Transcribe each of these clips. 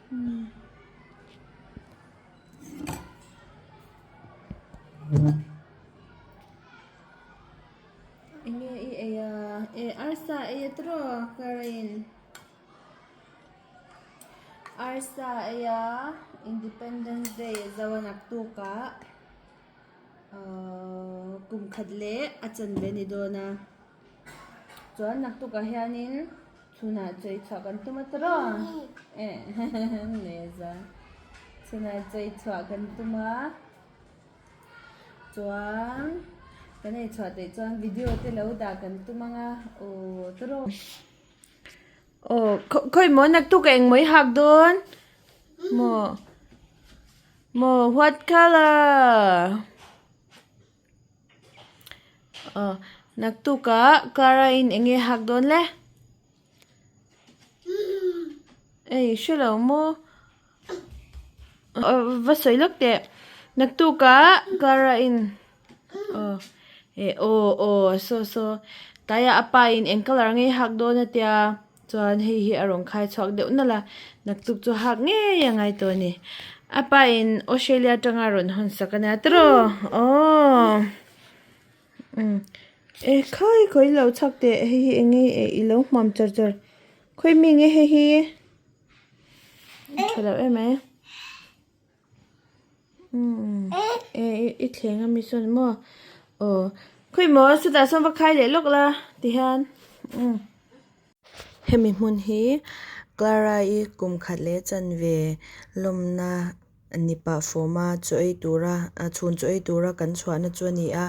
Enge i ei a e arsa ei a tiraw Karen arsa ei a Independence Day a zo a naktuk ah ahh kum khat leh a chanve a ni dawn a chuan naktuk ah hianin chhunah chawi chhuah kan tum a tiraw chhunah chawi chhuah kan tum a. Chuan kan ei chhuah theih chuan video te lo dah kan tum ang a aw tawrh aw khawi maw naktuk a engmaw i hak dawn maw maw what colour aw naktuk ah Clara in eng nge hak dawn le ei hrelo maw. Va sawi lawk teh naktuk ah Clara in aw eh aw aw saw saw tlaiah a pa in eng colour nge hak dawn a tia chuan hei hi a rawn khai chhuak deuh nalh a naktuk chu hak ngei a ngai tawh a ni a pa in Australia atanga rawn hawn sak a nia tiraw aw umm eh khawi khawi lo chhak teh hei hi eng nge i lo hmuam char char khawi mi nge hei hi. Tha loh em e umm e i thleng ami sawn maw aw khawi maw chutah sawn va khai leh lawk la ti hian umm hemi hmun hi Clara i kum khat leh chanve lawmna ni pah fawm a chaw ei tura chhun chaw ei tura kan chhuahna chu a ni a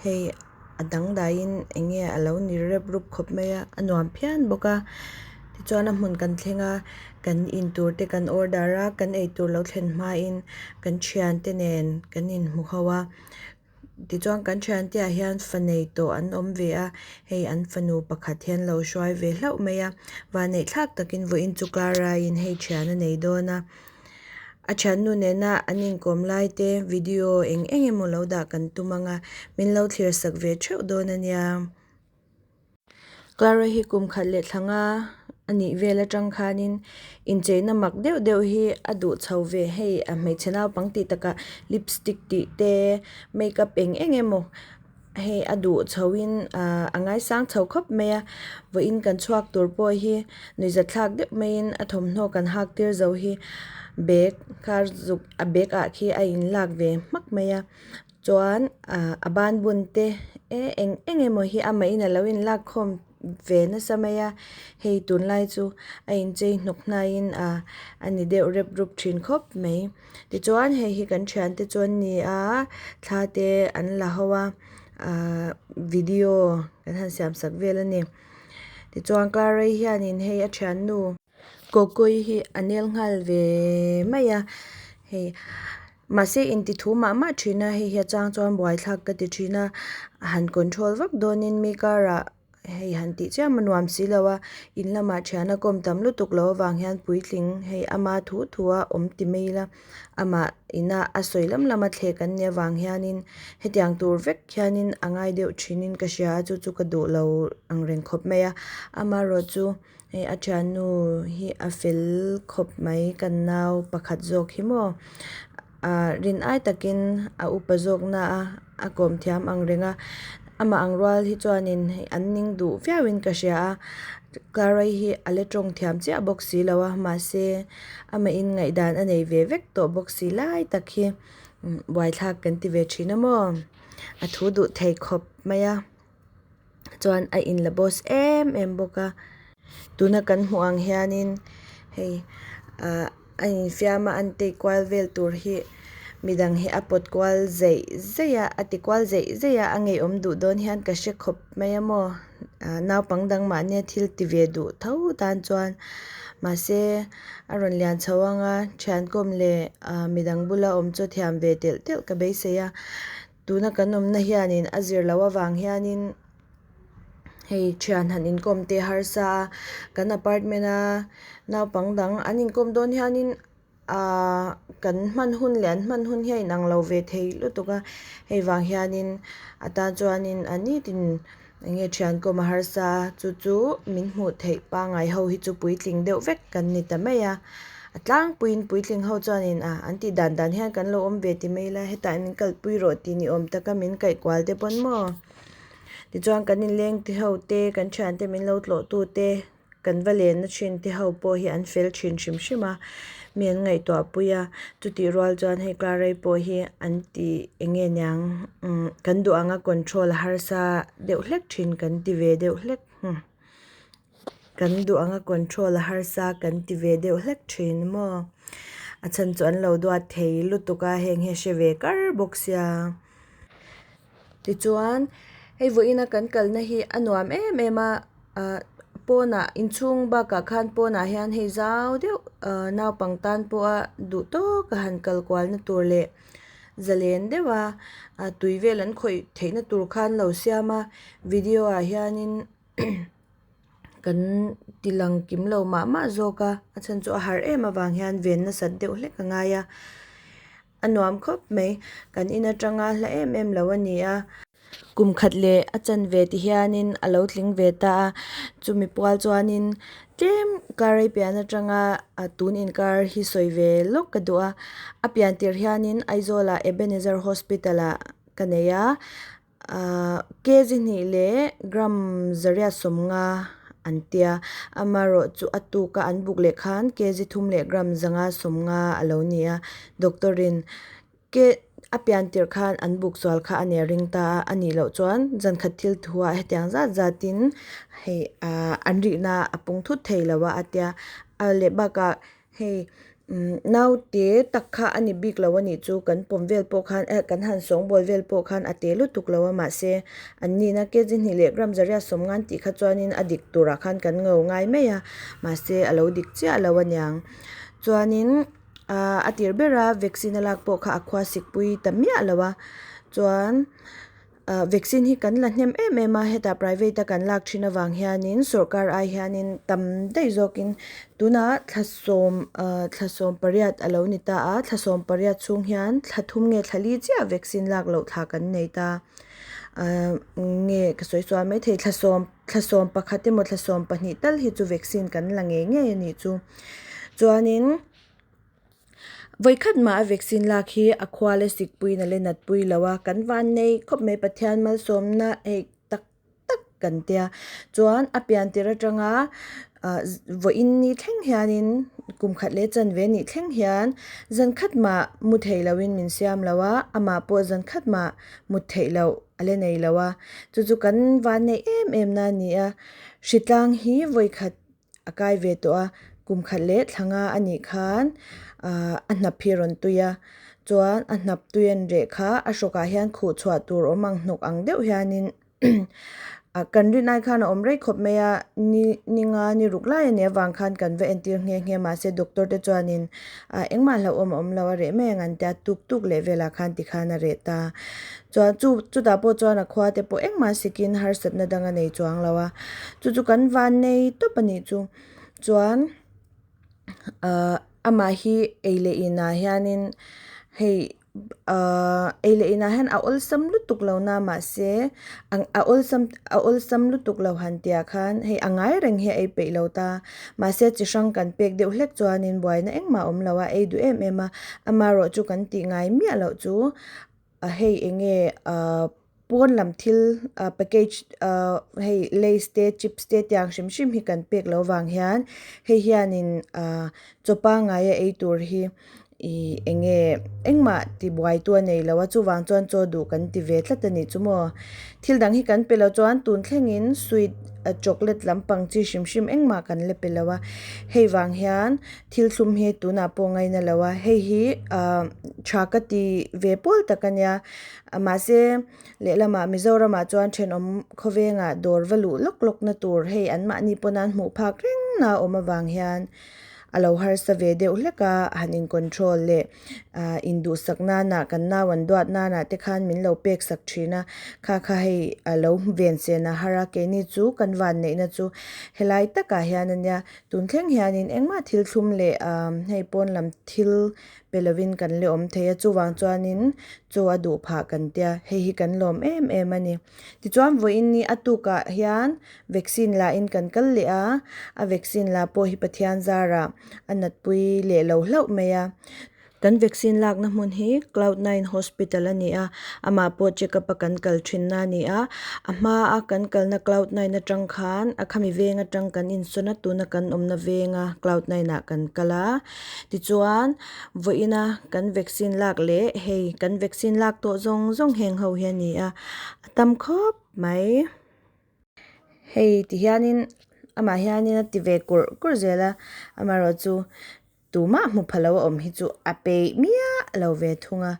hei a dangdaiin eng nge a lo ni rep rup khawp mai a a nuam phian bawk a tichuan a hmun kan thleng a kan intur te kan order a kan eitur lo thlen hmain kan thiante nen kan inhmu ho a. Tichuan kan thiante ah hian fa nei tawh an awm ve a hei an fanu pakhat hian lo hruai ve hlauh mai a vanneih thlak takin vawiin chu Clara in hei thian a nei dawn a a thiannu nena an inkawm lai te video eng eng emaw lo dah kan tum ang a min lo thlir sak ve theuh dawn a nia. Clara hi kum khat leh thla nga a nih vel atang khanin incheina mak deuh deuh hi a duh chho ve hei a hmeichhe naupang tih takah lipstick tih te makeup eng eng emaw hei a duh chho in ahh a ngaisang chho khawp mai a vawiin kan chhuak tur pawh hi nuihzat thlak deuh maiin a thawmhnaw kan hak tir zo hi bag kha zuk a bag ah khi a inlak ve hmak mai a. Chuan ah a ban bun te e eng eng emaw hi amah in alo in lak khawm ve nasa mai a hei tunlai chu a inchei hnawk hnaiin ah a ni deuh rep rup thin khawp mai tichuan hei hi kan thiante chu an ni a thla te an la ho a ah video kan han siam sak vel a ni tichuan Clara-i hianin hei a thiannu Kawkawi hi a nel nghal ve mai a hei. Mahse inti thu mah mah thin a, hei hi a chang chuan buaithlak ka ti thin a, han control vak dawnin mi karah hei han tih chiam a nuam si lo a, in lamah thian a kawm tam lutuk loh avang hian puitling hei ama thu thu a awm ti mai ila, amah ina a sawi lam lama thlek an nih avang hianin hetiang tur vek hianin a ngai deuh thinin ka hria a, chu chu ka duh lo ang reng khawp mai a, amaherawh chu. Hei a thiannu hi a fel khawp mai kan nau pakhat zawk hi maw ah rin ai takin a upa zawk na a a kawm thiam ang reng a amah ang rual hi chuanin hei an ning duh viau in ka hria a Clara-i hi a la tawng thiam chiah bawk si lo a mahse amah in ngaihdan a nei ve vek tawh bawk si lai tak hi buaithlak kan ti ve thin a maw a thu duh thei khawp mai a. Chuan a in la boss em em bawk a tuna kan hmuh ang hianin hei ah a infiam a an tei kual vel tur hi midang hi a pawt kual zeih zeih a a ti kual zeih zeih a a ngeiawm duh dawn hian ka hre khawp mai a maw ah naupang dang mahnia thil ti ve duh tho tan chuan mahse a rawn lian chho ang a thiankawm leh ah midang bula awm chu thiam ve telh telh ka beisei a. Tuna kan awmna hianin a zir loh avang hianin hei thian han inkawm te harsa a kan apartment a naupang dang an inkawm dawn hianin ahh kan hman hun leh an hman hun hi a inang lo ve thei lutuk a hei vang hianin a tan chuanin a nitin eng nge thian kawm a harsa a chu chu min hmuh theih pangngai ho hi chu puitling deuh vek kan ni ta mai a. A tlangpuiin puitling ho chuanin ah an tih dan dan hian kan lo awm ve ti mai ila hetah min kalpui rawh tih ni awm taka min kaih kual te pawn maw tichuan kan inleng te ho te kan thiante min lo tlawh tu te kan va lenna thin te ho pawh hi an fel thin hrim hrim a mi an ngaihtuah pui a chutih rual chuan hei Clara-i pawh hi an ti eng nge niang umm kan duh anga control a harsa deuh hlek thin kan ti ve deuh hlek. Kan duh anga control a harsa kan ti ve deuh hlek thin maw? A chhan chu an lo duat thei lutuk a, heng hi a hre ve kar bawk sia. Tichuan, hei vawiina kan kalna hi a nuam em em a, ah pawnah inchhung bakah khan pawnah hian hei zau deuh ah naupang tan pawha duh tawka han kal kualna tur leh zalen deuh a, ah tui vel an khawih theihna tur khan lo siam a, video ah hianin. Kan ti lang kim lo mah mah zawk a, a chhan chu a harh em avang hian ven nasat deuh hlek a ngai a, a nuam khawp mai. Kan in atanga hla em em lo a ni a, kum khat leh a chanve ti hianin a lo tling ve ta a, chumi pual chuanin tlem karei pian atanga a tun inkar hi sawi ve lawk ka duh a, a pian tir hianin Aizawlah Ebenezer Hospital ah ka nei a. Ahh kg hnih leh gram zariat sawmnga an tia amaherawh chu a tuka an buk leh khan kg thum leh gram zanga sawmnga a lo ni a doctor in ke a pian tirh khan an buk sual kha a nia ring ta a a nih loh chuan zan khat thil thu ah hetiang zat zat in hei ahh an rihna a pung thut thei lo a a tia a leh bakah Hei umm naute tak kha a ni bik lo a nih chu kan pawm vel pawh khan eh kan han sawngbawl vel pawh khan a te lutuk lo a mahse an nihna kg hnih leh gram zariat sawmngan tih kha chuanin a dik turah khan kan ngo ngai mai a mahse a lo dik chiah lo a niang chuanin ahh a tir bera vaccine a lak pawh kha a khua sikpui ta miah lo a chuan. Ah vaccine hi kan la hnem em em a, hetah private a kan lak thin avang hianin sorkar ai hianin tam daih zawkin tunah thla sawm ah thla sawm pariat a lo ni ta a, thla sawm pariat chhung hian thla thum nge thla li chiah vaccine lak loh thla kan nei ta ah nge ka sawi sual maithei thla sawm thla sawm pakhat emaw thla sawm pahnih tal hi chu vaccine kan la ngei ngei a nih chu chuanin. Vawikhat mah a vaccine lak hi a khua leh sikpuiin a la nat pui lo a, kan van nei khawp mai Pathian malsawmna hei tak tak kan tia. Chuan a pian tirh atanga ah vawiin ni thleng hianin kum khat leh chanve nih thleng hian zan khat mah mu thei loin min siam lo a, amah pawh zan khat mah mut theih loh a la nei lo a, chu chu kan van nei em em na a ni a, hritlang hi vawikhat. a kai ve tawh a kum khat leh thla nga a nih khan ahh a hnap hi a rawn tui a chuan a hnap tui an reh kha a hrawkah hian khuh chhuah tur awm ang hnawk ang deuh hianin ah kan rin ai khan a awm rei khawp mai a ni ni nga ni ruk lai a nih avang khan kan va entir nghe nghe mahse doctor te chuanin ah engmah hlauhawm a awm lo a reh mai ang an tia tuk tuk leh velah khan tikhan a reh ta. Chuan chu chutah pawh chuan a khua te pawh engmah sikin harsatna dang a nei chuang lo a, chu chu kan van nei tawp a nih chu. Chuan ahh amah hi ei leh inah hianin hei ahh ei leh inah hian a awlsam lutuk lo na mahse a awlsam a awlsam lutuk lo han tih ah khan hei a ngai reng hi a ei peih lo ta mahse chi hrang kan pek deuh hlek chuanin buaina engmah a awm lo a ei duh em em a amaherawh chu kan tih ngai miah loh chu. A hei eng nge ahh pawn lam thil ah package ah hei lays te chips te tiang hrim hrim hi kan pek loh vang hian hei hianin ah chaw pangngai a ei tur hi ih eng nge engmah tibuai tu a nei lo a chuvang chuan chaw duh kan ti ve tlat a nih chu maw thil dang hi kan pe lo chuan tun thlengin sweet chocolate lampang chi hrim hrim engmah kan la pe lo a hei vang hian. Thil thlum hi tunah pawh ngaina lo a, hei hi ah tha ka ti ve pawl tak a nia mahse lehlamah Mizoramah chuan thenawm khawvengah dawr va luh lawk lawk na tur hei an mahni pawn an hmuh phak reng na a awm avang hian a lo harsa ve deuh hlek a han in control leh ah induhsak nana kan nau an duat nana te khan min lo pek sak thin a kha kha hei a lo ven sen a har a keini chu kan vanneihna chu helai takah hian a nia. Tun thleng hianin engmah thil thlum leh hei pawn lam thil pe lovin kan la awm thei a chuvang chuanin chaw a duh phah kan tia hei hi kan lawm em em a ni tichuan vawiin ni a tukah hian vaccine la in kan kal leh a a vaccine la pawh hi Pathian zarah a natpui leh lo hlauh mai a. Kan vaccine lakna hmun hi cloud nine hospital a ni a amah pawh check up a kan kal thin na a ni a a hma a kan kalna cloud nine atang khan a khami veng atang kan insawn a tuna kan awmna venga cloud nine ah kan kal a tichuan vawiin a kan vaccine lak leh hei kan vaccine lak tawh zawng zawng heng ho hi a ni a a tam khawp mai. Hei ti hianin amah hianin a ti ve kurh kurh zel a amaherawhchu tumah hmu pha lo a awm hi chu a peih miah lo ve thung a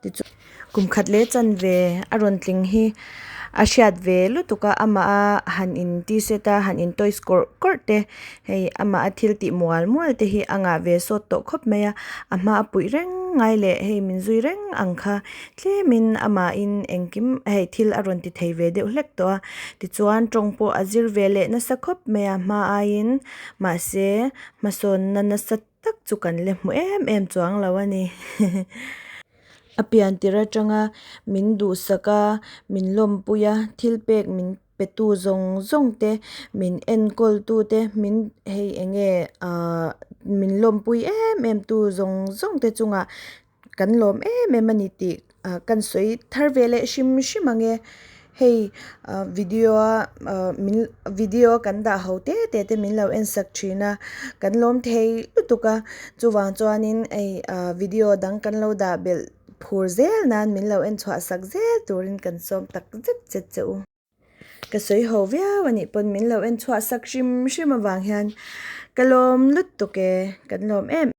tichuan kum khat leh chanve a rawn tling hi a hriat ve lutuk a amah a han in ti set a han in toys kawrh kawrh te hei amah a thil tih mual mual te hi a ngah ve sawt tawh khawp mai a a hma a puih reng ngai leh hei min zui reng ang kha tlemin amahin engkim hei thil a rawn ti thei ve deuh hlek tawh a tichuan tawng pawh a zir ve leh nasa khawp mai a hma aiin mahse hmasawnna nasa tak chu kan la hmu em em chuang lo a ni a pian tirh atanga min duhsak a min lawmpui a thil pek min pe tu zawng zawng te min enkawl tu te min hei eng nge ahh min lawmpui em em tu zawng zawng te chungah kan lawm em em a ni tih ah kan sawi thar ve leh hrim hrim ang e hei ah video a ah min video a kan dah ho te te te min lo en sak thin a kan lawm thei lutuk a chuvang chuanin hei ah video dang kan lo dah belh phur zel nan min lo en chhuah sak zel turin kan sawm tak zet zet che u. Ka sawi ho viau a nih pawn min lo en chhuah sak hrim hrim avang hian ka lawm lutuk e kan lawm em.